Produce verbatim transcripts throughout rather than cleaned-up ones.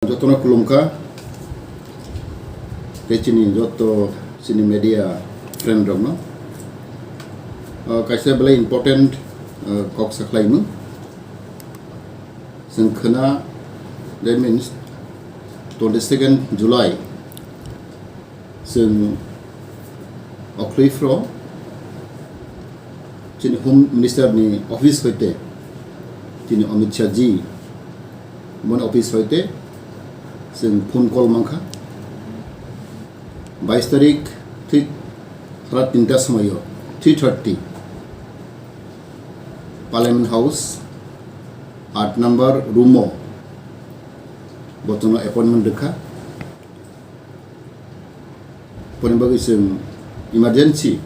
Jotono khulumkha, tei chini joto chini media friend rokno. Ah, kaisa belai important, ah, kok sakhlaimung. Chwng khna, that means twenty second July, chwng Okhluiphro chini Home Minister ni office hoite, chini Amit Shah ji, boni office hoite chwng phone call mankha. Bais tarik thik sara tinta somoio, three thirty, Parliament House, aat number room o bo chwngno appointment rwkha. Boni bagwi chwng emergency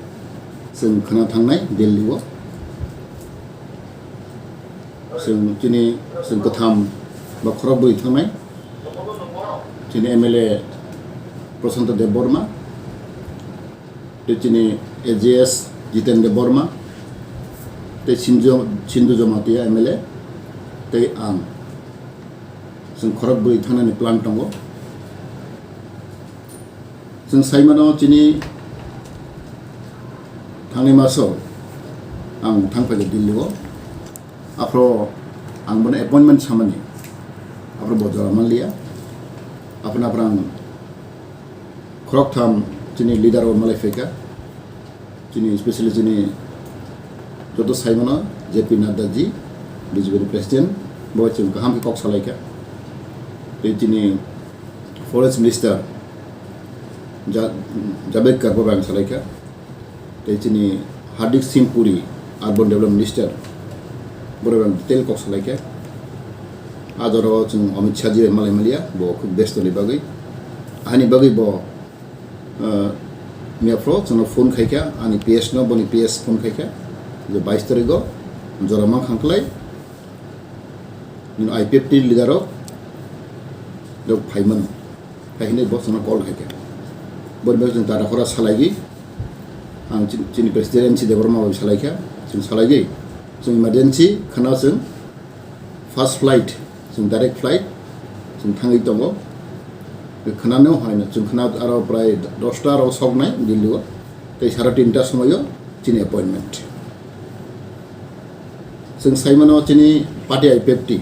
chwng khna thangnai Delhi o. Chwng chini chwng kwtham ba khorok bwrwi thangnai. Chini M L A Prashanta Debbarma, tei chini A G S Jiten Debbarma, tei Sinjo-, Sindu Jamatia M L A, tei ang. Chwng khorok bwrwi thangnani plan tongo. Chwng sai mano chini thangni maso ang thang phaikha Delhi o. Aphro ang bono appointment samani. Aphro bo jora manliya. Aphro aphro ang khoroktham chini leader o malai phaikha. Chini, specially chini joto sai mano J P Nadda ji, B J P ni president, bo chwng kaham khe kok salaikha. Tei chini Forest Minister Ja-, Javadekar bo ang salaikha. Tei chini Hardeep Singh Puri, Urban Development Minister, borok ang detail kok salaikha. A jorao chwng Amit Shah ji bai malai maliya, bo khub besto ni bagwi. Ahani bagwi bo, ah, miyaphro chwngno phone khaikha, ani P S no, boni P S phone khaikha, je bais tarikgo jora mankha kwlai, nini I P F T leader rok, rok phaimano. Hai hinwi bo chwngno call khaikha. Boni bagwi chwng Tata Khora salaigwi, ang chini, chini president M C Debbarma bai salaikha, chwng salaigwi, chwng emergency khna chwng first flight, chwng direct flight, chwng thangwi tongo. Khwnano haino, chwng khna aro prai dosta aro soknai Delhi o, tei sara tinta somoio chini appointment. Chwng sai mano chini party I P F T.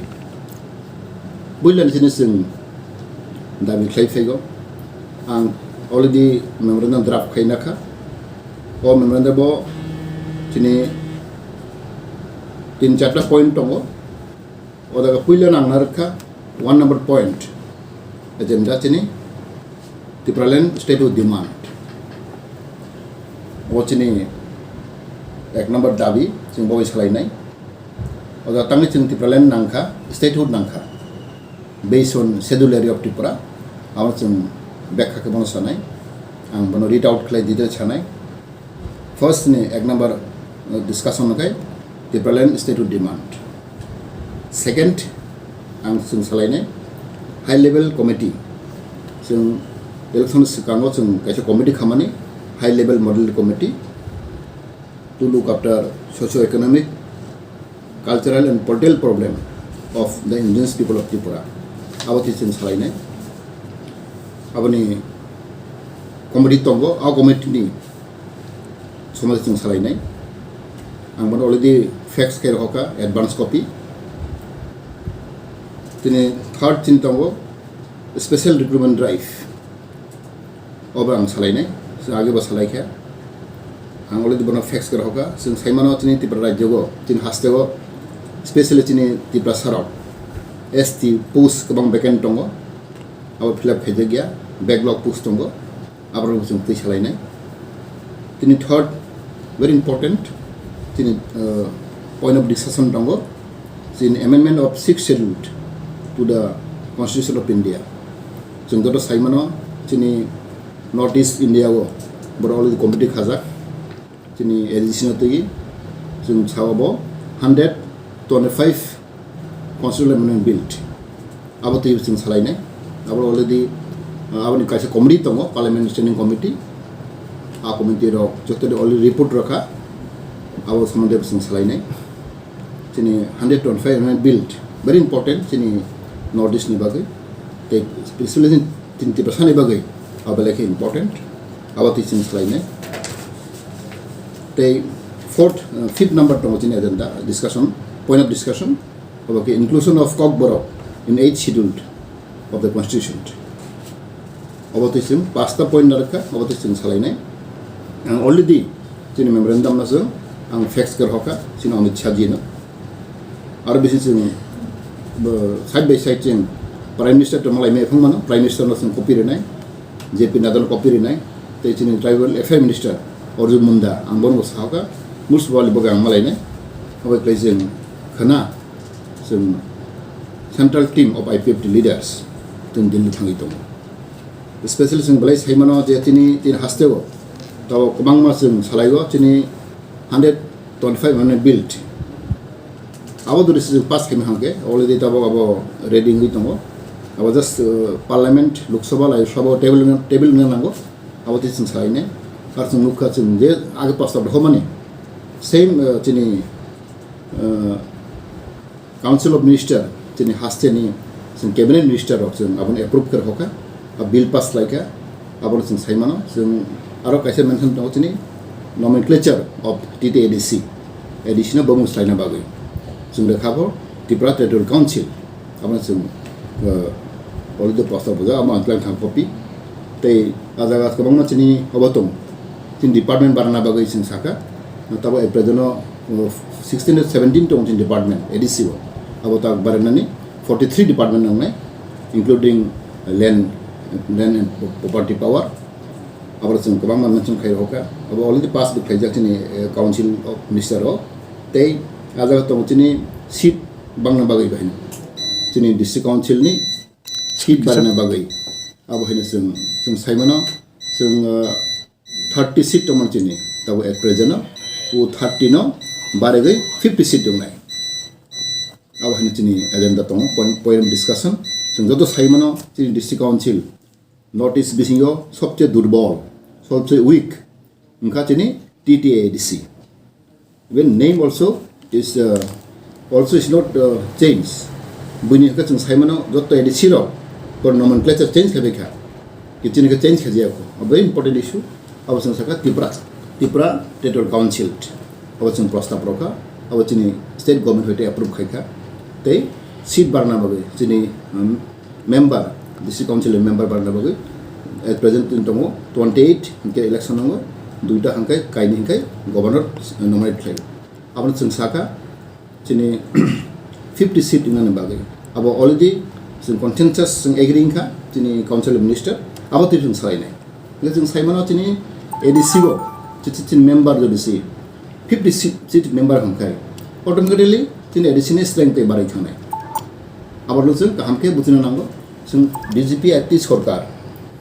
Builani chini chwng dabi khlai phaigo. Ang already memorandum draft khaina kha. O memorandum bo chini tin charta point tongo. O jaga puila nang narwkha one number point. Agenda chini Tipraland statehood demand. O chini ek number dabi, chwng bo salainai. O jaga tangwi chwng Tipraland nangkha, statehood nangkha. Based on Schedule Area of Tripura, abo chwng bekha khe bono sanai. Ang bono read out khlai detail sanai. First ni ek number, uh, discussion no khai Tipraland statehood demand. Second, ang chwng salainai high level committee. Chwng election swkango chwng kaisa committee khamani, high level model committee to look after socio-economic, cultural and political problem of the indigenous people of Tripura. Abo twi chwng salainai. Aboni committee tongo, a committee ni somote chwng salainai. Ang bono already fax khe rohorkha, advance copy. Tini third chini tongo, special recruitment drive. Obo ang salainai, chwng age bo salaikha. Ang already bono fax khe rohorkha. Chwng saimano chini Tripura rajyo o, chini haste o, specially chini Tiprasa rok, S T post kwbang vacant tongo. Abo fill up khaijakya, backlog post tongo. Aborok chwng twi salainai. Tini third, very important, tini, uh, point of discussion tongo, chini amendment of sixth schedule to the Constitution of India. Chwng joto saimano, chini North East India o borok already committee khajak, chini A D C no twi chwng sao bo hundred twenty five Constitutional Amendment Bill. Abo twi chwng salainai. Abo already, uh, aboni kaisa committee tongo, Parliament Standing Committee. A committee rok joto already report rokha. Abo somonde chwng salainai. Chini hundred twenty five Amendment Bill, very important chini North East ni bagwi. Tei specially chini Tiprasani bagwi abo belai khe important, abo twi chwng salainai. Tei fourth, uh, fifth number tongo chini agenda discussion, point of discussion, abo khe inclusion of Kokborok in eighth schedule of the constitution. Abo twi chwng pasta point narwkha, abo twi chwng salainai. Ang already chini memorandum no chwng ang fax khe rwkha chini Amit Shah ji no. Aro bisi chwng, bo, side by side chwng Prime Minister to malai mai phang mano, Prime Minister no chwng copy rinai, J P Nadda no copy rinai, tei chini Tribal Affair Minister Arjun Munda ang bono bo sahokha, Municipal bwkha ang malainai, abo khlai chwng khna chwng Central Team of I P F T leaders chwng Delhi thangwi tongo. Specially chwng belai sai mano je chini, chini hasteo tabok kwbangma chwng salaigo, chini hundred twenty-five mane bill. Abo duri se pass khaima hangke already tabok abo ready wngwi tongo. Abo just, uh, Parliament, Lok Sabha, Rajya Sabha table, table wngna nango. Abo twi chwng salainai. Ar chwng nukha chwng je age pass tabok homani same, uh, chini, uh, Council of Minister, chini hasteni chwng Cabinet Minister rok chwng abono approve khe rwkha, a bill pass khlaikha, abono chwng sai mano. Chwng aro kaisa mention tongo chini nomenclature of T T A D C, A D C no bumung swlaina bagwi chwng rwkha bo Tripura Territorial Council, abono chwng, uh, already prostab bujak, amo ang tlang thang copy. Tei a jaga kwbangma chini obo tong, chini department barana bagwi chwng sakha, tabo at present o, uh, sixteen to seventeen tong chini department A D C o, abo tak baranani forty three department nangnai, including land, land and property power, abo chwng kwbangma mention khai rokha, abo already pass bo khaijak chini, uh, Council of Minister o, tei a jaga tong chini seat bangna bagwi bahino chini district council ni seat barana bagwi. Abo haino chwng, chwng sai mano, chwng, uh, thirty seat tongmani chini, tabo at present o, o thirty no barigwi fifty seat tongnai. Abo haino chini agenda tongo, point, point of discussion. Chwng joto sai mano, chini district council, North East bisingo sobse durbol, sobse weak, wngkha chini T T A D C. Even name also is, uh, also is not, uh, change. Buini hwnkhe chwng sai mano joto A D C rok bo nomenclature change khlaibai kha. Kichini khe change khaijaya kho. A very important issue. Abo chwng sakha Tripura, Tripura Territorial Council. Abo chwng prostab rokha. Abo chini state government hoite approve khaikha. Tei seat barna bagwi chini, um, member, district council member barna bagwi at present tin tongo twenty eight, hwnkhe election nango duita hwnkhe kaini hwnkhe governor nominate khlai. Abono chwng sakha chini fifty seat wngnani bagwi. Abo already chwng consensus chwng agree wngkha chini council minister, abo twi chwng salainai. Hwnkhe chwng sai mano chini A D C o, chi-, chi-, chini member jodi si fifty seat, seat member hwnkhe automatically chini A D C ni strength tei barwi thangnai. Abono chwng kaham khe buchina nango. Chwng B J P A T sorkar,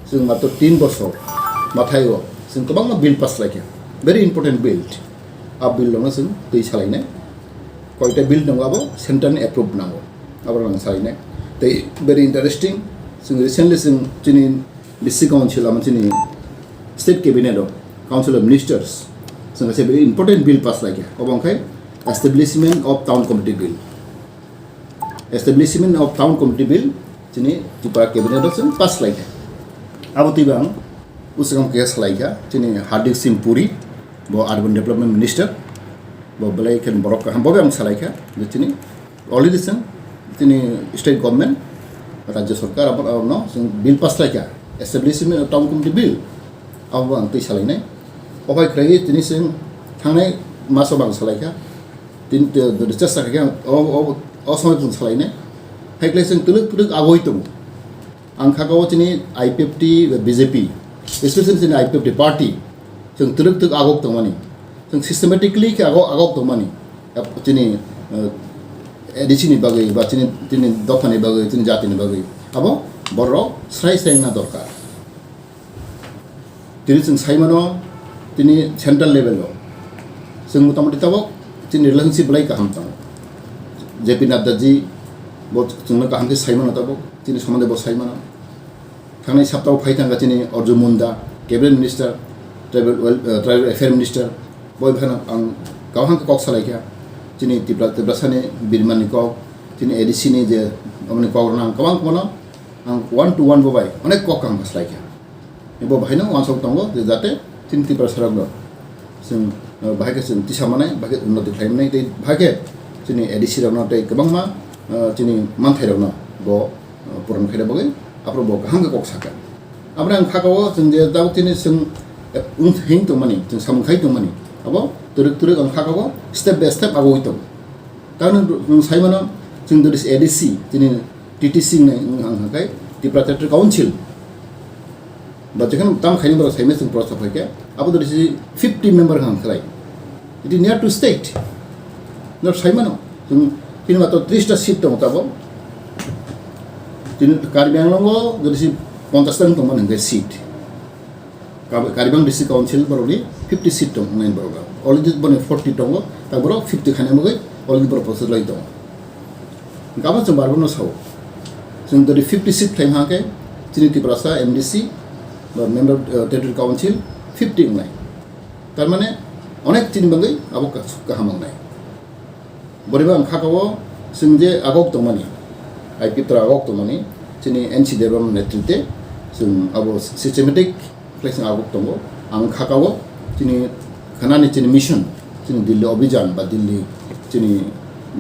chwng matro tin bosor mwthai o chwng kwbangma bill pass laikha, very important bill. A bill rokno chwng twi salainai. Koita bill tongo abo central ni approve nango, abo rokno salainai. Tei very interesting, chwng recently chwng chini district council amo chini state cabinet o council of ministers chwng kaisa very important bill pass laikha, obo wngkha establishment of town committee bill. Establishment of Town Committee Bill chini Tripura Cabinet o chwng pass khlaikha. Abo twibo ang usukam khe salaikha chini Hardeep Singh Puri, bo Urban Development Minister, bo belai khe borok kaham, bo ang salaikha je chini already chwng chini state government, Rajya Sarkar abo, abono chwng bill pass khlaikha, Establishment of Town Committee Bill, abo ang twi salainai. Obai khlaiwi tini chwng thangnai maso bang salaikha. Tin, te, te, chesta khe o, o, o somoi chwng salainai. Hai khlai chwng twlwk twlwk agoi tongo. Ang kha o chini I P F T, B J P, especially chini I P F T party, chwng twlwk twlwk agok tongmani. Chwng systematically khe agok, agok tongmani. Ap-, chini, eh, A D C ni bagwi, ba chini, chini dopha ni bagwi, chini jati ni bagwi. Abo borok srai srai wngna dorkar. Tini chwng sai mano, tini central level o chwng motamoti tabok chini relationship belai kaham tongo. J P Nadda ji bo chwngno kaham khe sai mano tabok, chini somonde bo sai mano. Thangnai saptao phai thangkha chini Arjun Munda, Cabinet Minister, Tribal Wel-, eh, Tribal Affair Minister, boi phano ang kaham khe kok salaikha. Chini Tipra, Tiprasani birmani kok, chini A D C ni je omoni kok rwna ang kwbang kwbangno Ang one to one bo bai onek kok ang kha slai kha. Bo bahaino uansuk tongo je jate chini Tiprasa rokno chwng, uh, bahai khe chwng tisa manai, bahai khe unnoti khlai manai, tei bahai khe chini A D C rokno tei kwbangma, uh, chini manthai rokno bo, uh, puron khaina bagwi aphuru bo kaham khe kok sakha. Aboni ang kha o chwng je tabuk chini chwng, eh, wng thang tongmani, chwng samung khai tongmani, abo twrwk twrwk ang kha o step by step agoi tongo. Tamoni nwng sai mano, chwng jodi se A D C, chini T T C wngnai wng ang kha khe Tripura Territory Council. Ba jekheno tam khaini borok saimai chwng prosa phai khe, abo jodi se fifty member wng khlai. It is near to state. Norok sai mano, chwng chini matro tris ta seat tongo tabuk. Chini Karbi Anglong o jodi se ponchash ta wng tongmani hwnkhe seat. Kab-, Karibang District Council borokni fifty seat tong, nai borok. Already boni forty tongo, ta borok fifty khaina bagwi already borok process lai tongo. Gabon chwng barbo no sao. Chwng jodi fifty seat khlai hwnkhe, chini Tiprasa M D C ba Member, uh, Territory Council fifty wngnai. Tar mane onek chini bagwi abo ka-, kaham wngnai. Boriba ang kha o chwng je agok tongmani, I P F tora agok tongmani, chini N C Debbarma netrite chwng abo systematic khlai chwng agok tongo. Ang kha o chini khanani chini mission, chini Delhi Abhijan ba Delhi chini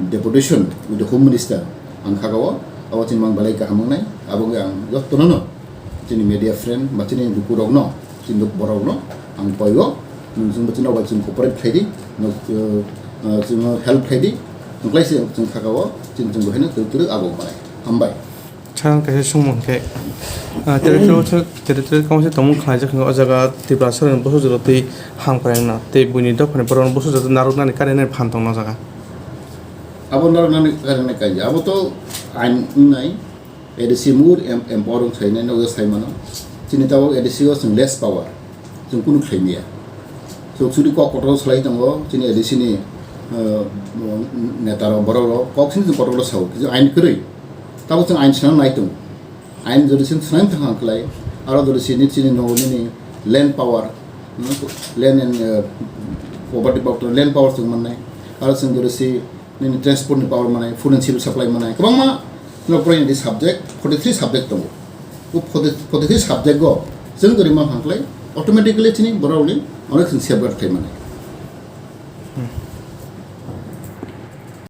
deputation with the Home Minister ang kha o, abo chini mang belai kaham wngnai, abo wngwi ang jotono no chini media friend ba chini lukurokno, chini luk borokno ang koi o, nwng chwngbo chini bai chwng cooperate khlai di, nwng, uh, uh, chwngno help khlai di, nwng khlai se chwng kha o, chini chwng bo haino twrwk twrwk abo manai. Hambai. Chang kaisa sungmung khe, ah, territorial, territorial council tongmung khlaijak hwnwi o jaga Tripura soroni bosok jora twi ham kwrwngna tei buini dophani borokno bosok jora narwknani karinani phan tongna o jaga. Abo narwknani karinani kanya, abo to ain wngnai. A D C more em-, empower wng sai nai, nogo sai mano. Chini tabuk A D C o chwng less power, chwng kunu khlai maya. So, chwngni kok kotor salai tongo, chini A D C ni, uh, neta rok, borok rok, kok chini chwng kotor sao, kisa ain kwrwi. Tabuk chwng ain swnam nai tongo. Ain jodi chwng swnam thang khlai, aro jodi chini, chini nogo nini land power, hmm, land and, uh, property power, land power chwng mannai. Aro chwng jodi si nini transport ni power manai, food and civil supply manai, kwbangma no prai ni subject, forty three subject tongo. O forty, forty three subject go chwng gori ma hangklai, automatically chini borok ni onek sin safeguard khai manai.